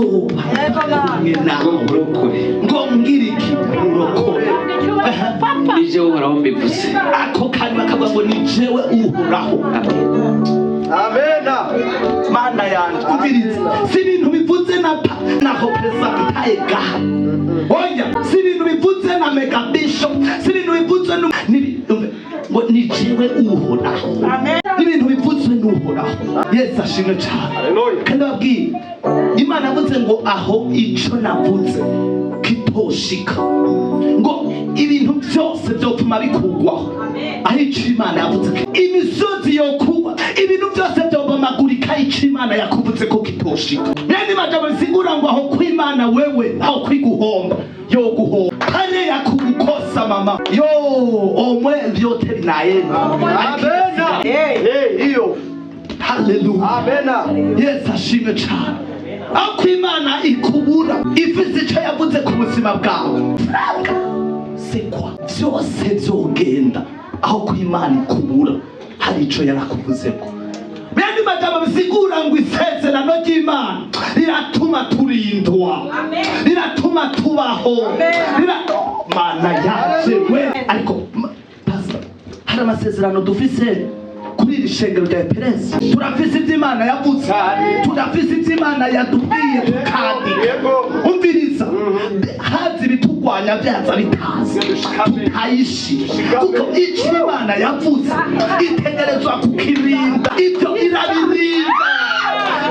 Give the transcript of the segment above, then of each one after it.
Nzoba kumwe Ngo nawe nkurokore. Ngo mbwire iki? Murokore. Ni jewe Uhoraho mbivuze. Ako kantu bakavuga ngo ni jewe Uhoraho. Amena. Mana yanje, umviriza, si ibintu bivuze na pa na représentant ega, oya, si ibintu bivuze na mega bishop, si ibintu bivuze umve, ngo ni jewe Uhoraho, ni ibintu bivuzwe n'Uhoraho. Yesu ashimwe cyane. Haleluya. Kandi babwiye Imana yavuze ngo aho ico navuze kitoshika, ngo ibintu byose byotuma bikugwaho. Aho ico Imana yavuze, imisozi yokugwa, ibintu byose byobomagurika, ico Imana yakuvuze ko kitoshika. Mwene majambo bisigura ngo aho kwimana wewe, aho kwiguhomba yoguhomba pale ya kugukosa mama yo omwe vyote vinaenda. Amena. Eh, hiyo. Haleluya. Amena. Yesu ashimwe cyane. Aho Imana ikubura ifise icyo yavuze ku buzima bwawe, franga sekwa byose byogenda. Aho ku Imana ikubura hari icyo yarakuvuzeko. Bene majambo bisigura ngo isezerano ry'Imana riratuma turindwa, riratuma tubaho. Mana yaje we. Ariko pastor, hari amasezerano dufise kuri iri shengero rya Eperesi. Turafise ibyo Imana yavuze, turafise ibyo Imana yatubwiye, tukandika. Umviriza, haza ibitugwanya, byaza bitazi, tutayishi, kuko icyo Imana yavuze itegerezwa kukirinda. Ibyo irabirinda.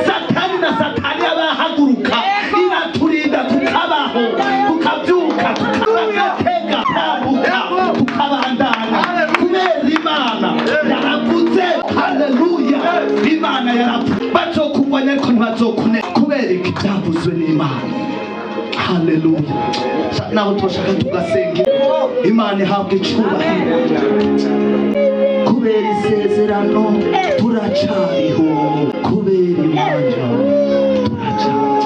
Satani na Satani abahaguruka, iraturinda tukabaho, tukabyuka, tukagatega tambuka, tukabandanya kubera Imana yaravuze. Haleluya! Imana yaravuze, bazokugwanya ariko ntibazokune. Kubera iki? Byavuzwe n'Imana. Haleluya! Naho turashaka tugasenga, Imana ihabwa icubahiro. Kubera isezerano turacariho, kubera Imana turacariho.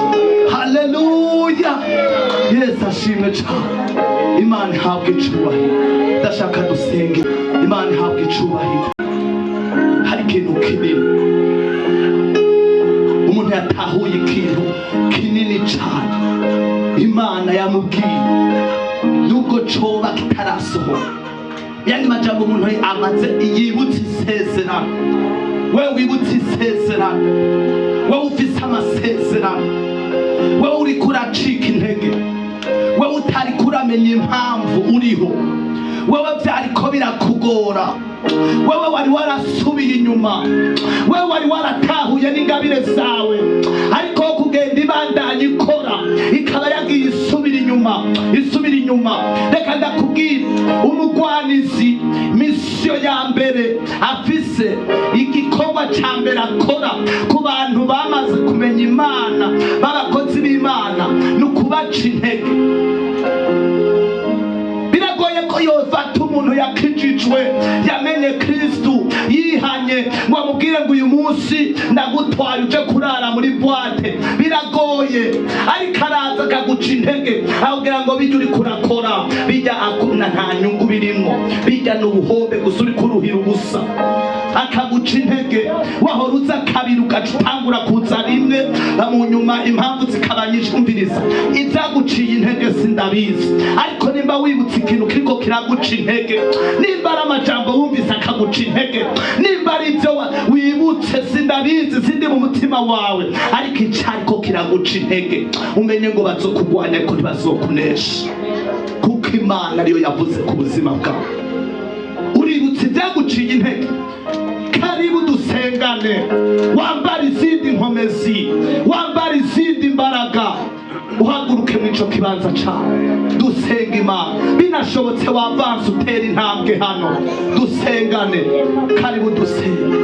Haleluya! Yesu ashimwe cyane. Imana ihabwa icubahiro. Ndashaka dusenge, Imana ihabwa icubahiro. Hari ikintu kinini umuntu yatahuye, ikintu kinini cyane Imana yamubwiye, nubwo coba kitarasohora. Yani majambo, umuntu amaze yibutse isezerano. Wewe wibutse isezerano, wewe ufise amasezerano, wewe uriko uracika intege, wewe utariko uramenya impamvu uriho, wewe vyariko birakugora, wewe wari warasubiye inyuma, wewe wari waratahuye n'ingabire zawe, ariko kugenda ibandanya ikora ikaba yagiye isubira inyuma, isubira inyuma. Reka ndakubwira, umugwanizi mission ya mbere afise, igikorwa ca mbere akora ku bantu bamaze kumenya Imana, b'abakozi b'Imana, ni ukubaca intege. Biragoye ko yofata umuntu yakijijwe, yamenye Kristu, yihanye, ngo amubwire ngo uyu munsi ndagutwaye uje kurara muri boîte. Biragoye. Ariko araza akaguca intege, akubwira ngo bijya uri kurakora bijya akuna nta nyungu birimwo, bijya n'ubuhombe gusa, uri kuruhira ubusa. Akaguca intege. Wahora uza kabiri, ugaca utangura kuza rimwe mu nyuma, impamvu zikaba nyinshi. Umviriza, ibyaguciye intege sindabizi, ariko nimba wibutse ikintu kiriko kiraguca intege, nimba ari amajambo wumvise akaguca intege, nimba ari ibyo wibutse, sindabizi, sindi mu mutima wawe, ariko icariko kiraguca intege, umenye ngo bazokugwanya ariko ntibazokunesha, kuko Imana ariyo yavuze ku buzima bwawe. Uributse ibyaguciye intege? Karibu dusengane, wambara izindi nkomezi, wambara izindi mbaraga, uhaguruke mu ico kibanza cawe, dusenga Imana. Binashobotse wavanse utera intambwe hano, dusengane. Karibu dusenge.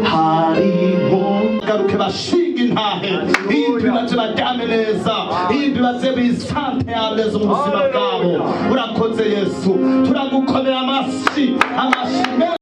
Hariho garuke bashinga intahe, iyi baze baryame neza, iyi baze bisante yaleza mu buzima bwabo. Urakoze Yesu, turagukomera amashyi, amashyi.